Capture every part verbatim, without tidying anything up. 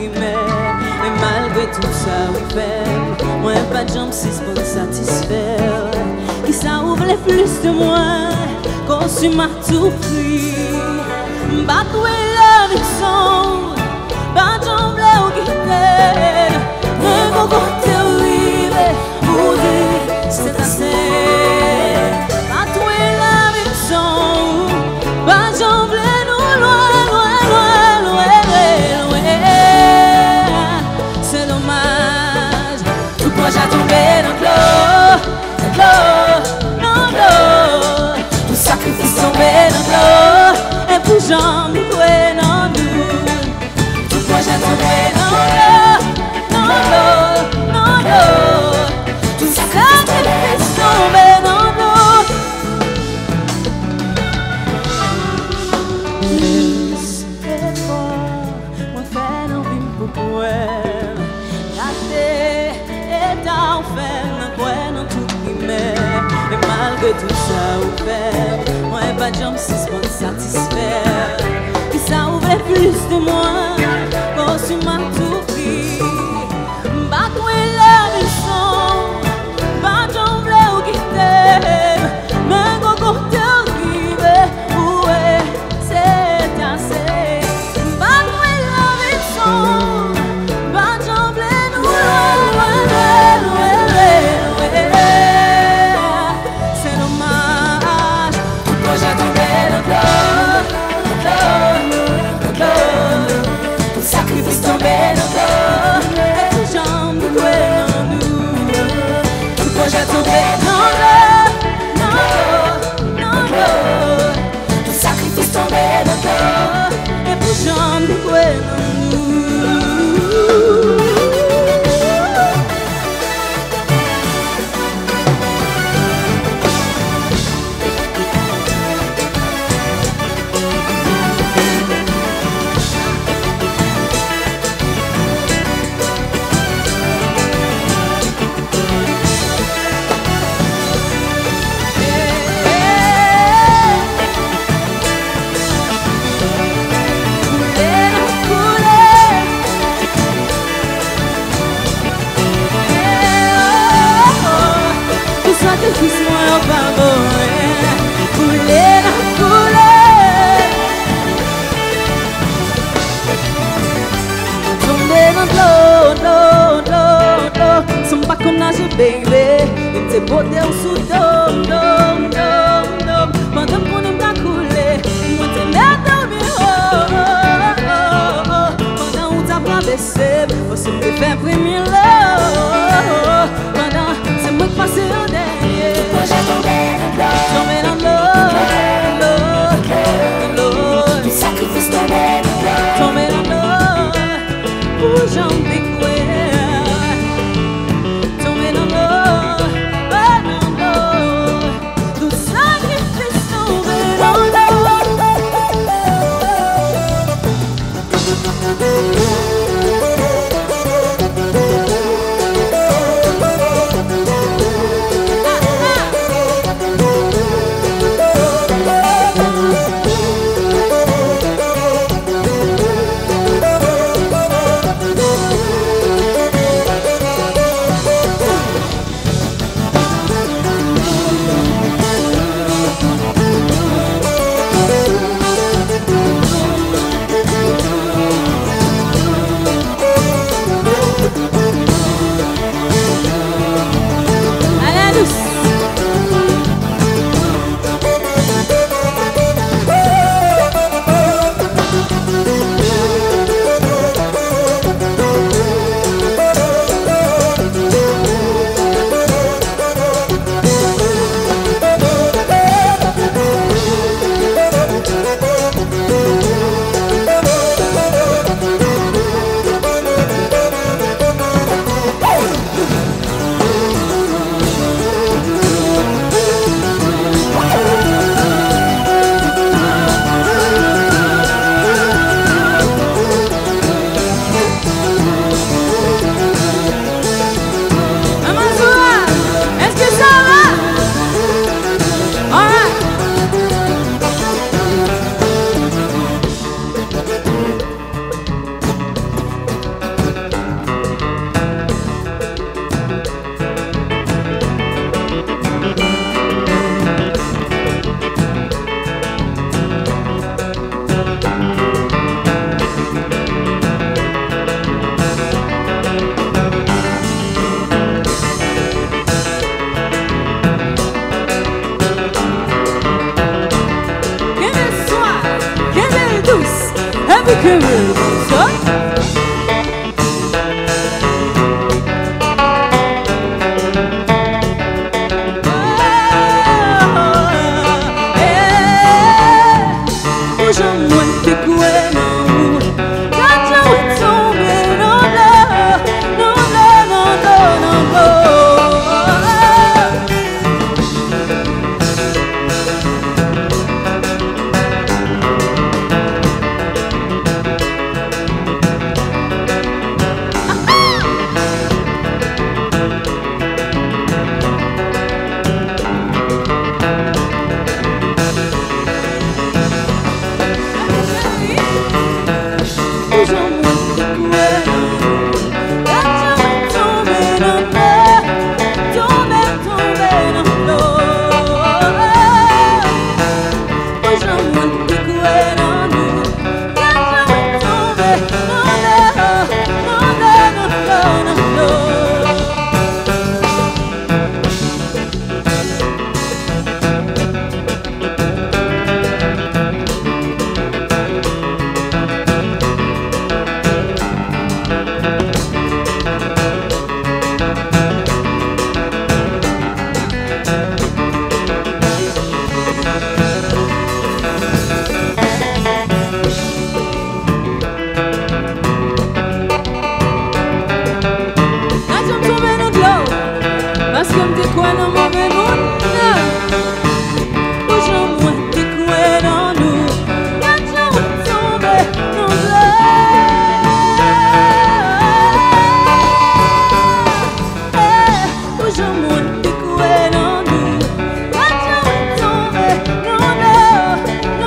Rimè, e malgre tout sa ou fè, mwen pa t janm sispann satisfè. Kisa ou vle plis de mwen? Konsi m a tou pri. M pa t wè lavi san ou, pa t janm vle ou kite. Men gon kote ou rive, ou di se ase. Pa t wè lavi san ou, pa t janm vle nou lwen, lwen, lwen, lwen, lwen. Se domaj, tout pwojè tonbe nan dlo, nan dlo, nan dlo. Tout sakrifis tonbe nan dlo, e pou janm li kwè nan nou. Tout pwojè tonbe nan dlo, nan dlo, nan dlo. Tout sakrifis tonbe nan dlo. Plis efò mwen fè nan vi m pou kwè. Gade eta ou fè m nan kwè nan tout rimè. E malgre tout sa ou fè, mwen pa t janm sispann satisfè. Kisa ou vle plis de mwen? Konsi m a tou pri. M pa t wè lavi san ou, pa t janm vle ou kite. Men gon kote ou rive, ou wè se ase. M pa t wè lavi san ou, pa t janm vle nou lwen, lwen, lwen, lwen, lwen. Se domaj, tout pwojè tonbe nan dlo, nan dlo, nan dlo. Tout sakrifis tonbe nan dlo, e pou janm li kwè nan nou. Tout pwojè tonbe nan dlo, nan dlo, nan dlo. Tout sakrifis tonbe nan dlo, e pou janm li kwè nan nou. Koule nan koule. Tout sakrifis mwen yo pa bon. Koule nan koule. Tonbe nan dlo, dlo, dlo, dlo. San m pa konn naje, baby. E m te pote w sou do m, do m, do m, do m. Pandan m konnen m ka koule, mwen te mèt dòmi, oh, oh, oh, oh, oh. Pandan ou t ap rabese m, panse m te fè premye lè, oh, oh, oh. Pandan se mwen k pase an dènye. Tout pwojè tonbe nan dlo. Tonbe nan dlo, dlo, dlo. Tout sakrifis tonbe nan dlo. Tonbe nan dlo. Pou jan m te kwè. Tonbe nan dlo, oh, nan dlo. Kenbe konsa. Ou jan mwen te kwè nan ou. Gad jan mwen tonbe nan dlo, nan dlo, nan dlo, nan dlo. Gad jan m tonbe nan dlo, paske m te kwè nan move moun. Pou jan mwen te kwè nan nou, gad jan mwen tonbe nan dlo. Pou jan mwen te kwè nan nou, gad jan mwen tonbe nan dlo,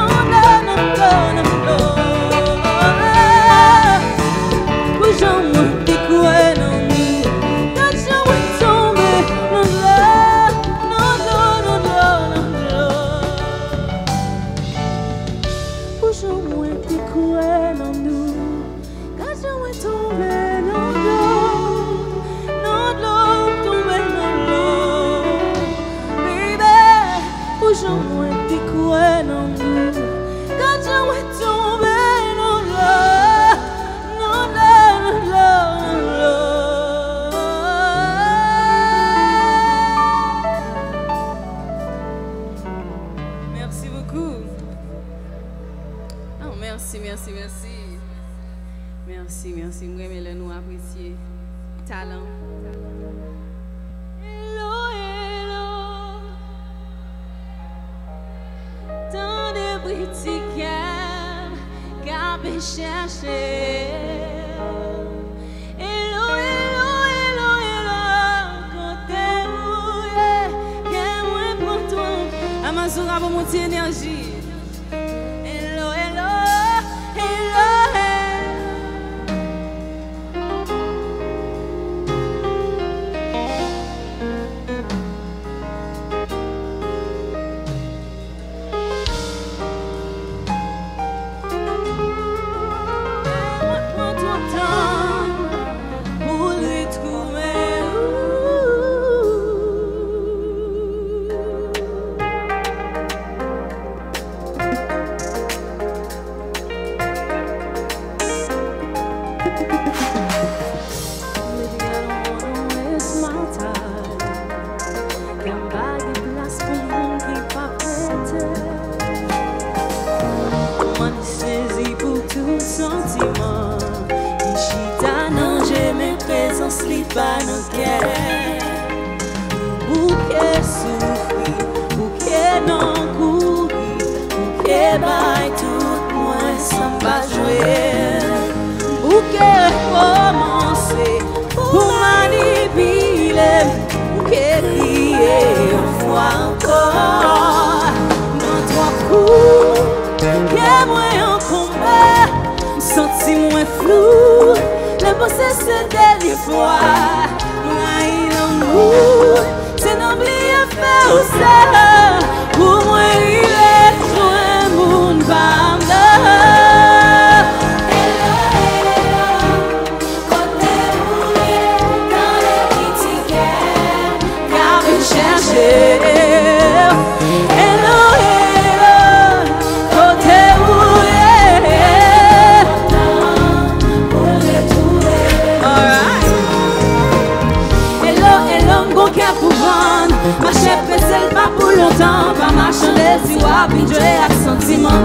nan dlo, nan dlo, nan dlo. Pou jan mwen te kwè nan nou, gad jan mwen tonbe nan dlo, nan dlo, nan dlo, nan dlo. Pou jan mwen te kwè nan nou, gad jan mwen tonbe nan dlo, nan dlo, tonbe nan dlo. Baby, pou jan mwen te kwè nan nou, gad jan mwen tonbe nan dlo, nan dlo, nan dlo, nan dlo. Merci beaucoup. Oh, merci, merci, merci. Merci, merci. M renmen lè nou apresye talan. Hello, hello. Tande bri ti kè m k ap chèche. Hello, hello, hello, hello. Kote ou ye? Kè mwen pran twa. Amazura pou monte enèji. Hello, hello, hello, hello. Mwen pran twòp tan pou retwouve ou. Baby, I don't wanna waste my time. Kè m pa gen plas pou moun ki pa prete. Mwen sezi pou tout santiman ki chita nan je, men prezans li pa nan kè. Bouke soufri, bouke non kouri, bouke bay tout mwen san m pa jwe. Bouke rekòmanse pou manipile m, bouke kriye yon fwa ankò. Nan twòp kou, kè mwen an konba, m santi mwen flou, lè m panse se dènye fwa. M rayi lanmou, se nan bliye fè ou sa, pou mwen rive jwenn moun pa m nan. Hello, hello, kote ou ye? Tande bri ti kè m k ap chèche. Hello, hello, kote ou ye? Abitye ak santiman.